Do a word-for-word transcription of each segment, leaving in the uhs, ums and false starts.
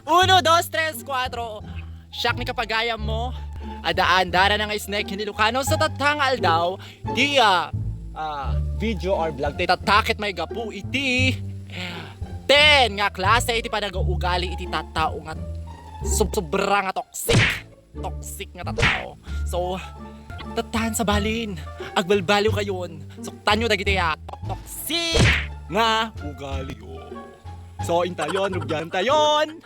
Uno, dos, tres, kuatro. Siak ni kapagayam mo. Adaan, dara na nga snack, hinilukano sa tatta nga aldaw. Dia, ah, video or vlog, ti tatta ket maigapu iti ten nga klase iti panagaugali iti tattao nga sub-, sobra nga toxic. Toxic nga tattao. So, tattaen sa balin. Agbalbaliw kayon. Suktanyo dagiti, ah, toxic nga ugali. So, intayon, rugyan tayon.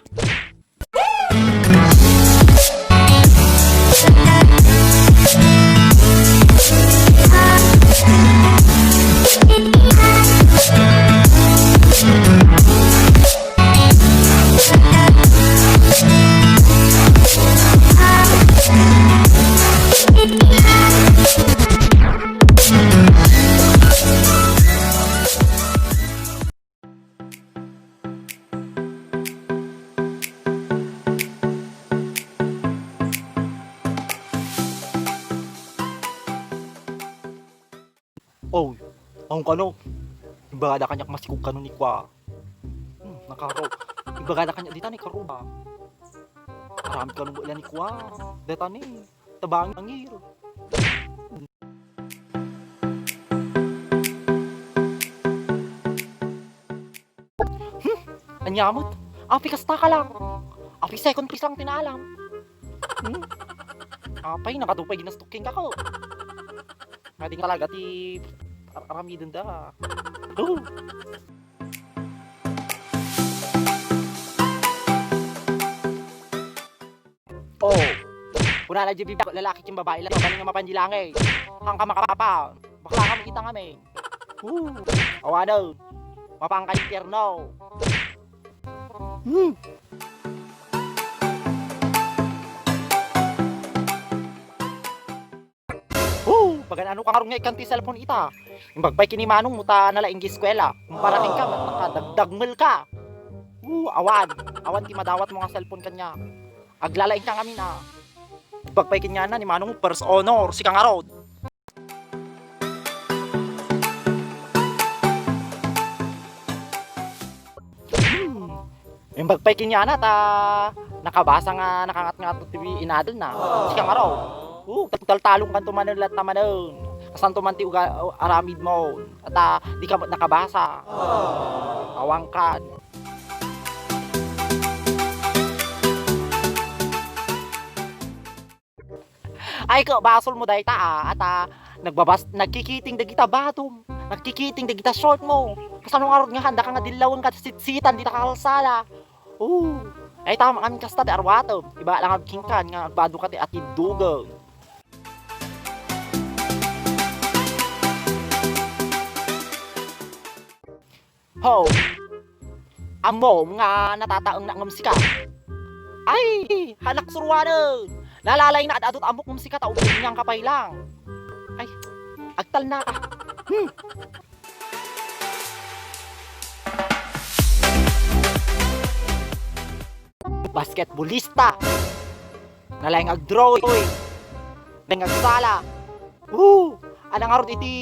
Oy, awan kano. Imbagada kaniak masikog kano ni Kwa. Hmm, nakaro. Imbagada kaniak dita ni Karuba. Aramid kano ila ni Kwa. Deta ni. Tabangir. Hmm, ania met? Apay kasta ka lang? Apay second prize lang ti naalam? Hmm? Apay, nakadupay ginastok kenka ko. Nga di talaga ti ar-, aramiden da. Oh. Oh. Kunana di bibag lalaki ken babai la, bali nga mapan di langit. Hangka makapapa. Bakla kami kita kami. Woo. Awanen. Mapan ka impierno. Hmm. Woo. Bagan ano ka ngarud nga ikkan ti cellphone ita. Imbag pay ken ni Manong mo ta nalaing di eskuela. Kumpara kenka, ket nakadagdagmel ka. Woo, awan. Awan ti madawat mo nga cellphone kaniak. Aglalaing ka ngamin, ah. Imbag pay ken yana ni Manong first honor, sika ngarud. Hmm. Imbag pay ken yana ta nakabasa nga nakangatngato ti inadalna. Sika ngarud. Oh, taltalong kanto manen latta manen. Kasanto man ti uga-, aramid mo. Ata di ka nakabasa. Awan ka. Ay, ka, basol mo dayta, ah. At, ah, nagbabas-, nagkikiting dagita badom. Nagkikiting dagita short mo. Kasano ngarud nga handa ka nga dillawen ket sitsitan dita kalsada? Oh. Ay, tama kami kasta ti arwatem. Iba lang agkinkan nga agbado ka ti atiddugen. Ho. Ammom nga natataengna ngem sika. Ay, hanak suruanen. Nalalayna ad-adu ti ammok ngem sika ta uminyang ka pay lang. Ay, agtalna ka. Hmm. Basketballista. Nalaing agdrawing. Nalaing agsala. Woo! Ana ngarud iti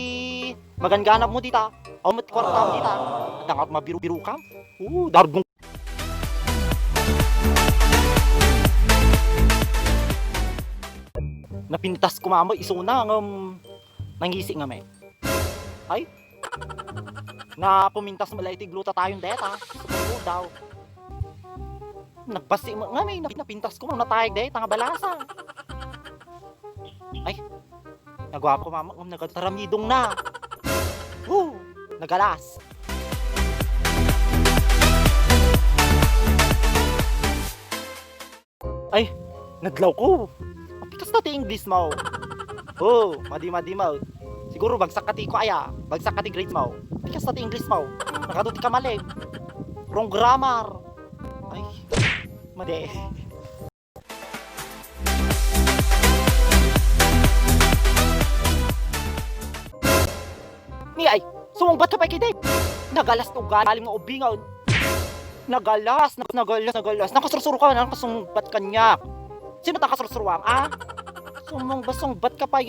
maganganab mo dita? Awan met kuarta mo dita? Adda ngarud mabirubiruam? Woo! Dargong. Napintas ko mama isuna ngem nangisi ngamin. Ay, napumintas met la iti glutathione deta. Siguro daw. Nagbasi met ngamin, nap-, napintas ko, natayag deta nga balasa. Ay, naguapo mama, ngem nagataramidong na. Woo! Nagalas. Ay, nadlaw ko. Apay kasta ti English mo? Oh, madi-madi mo. Siguro bagsak ka ti ko aya, bagsak ka ti grades mo. Apay kasta ti English mo? Nakadto ti kamalig. Wrong grammar. Ay, madi. Ni ay, sumungbat ka pay kadi. Nagalas ti ugalim nga ubingan. Nagalas, nag-, nagalas, nagalas. Nakasursuro ka, nakasumungbat kaniak. Sino ta kasursuroam, a? Sumungbat, sungbat ka pay.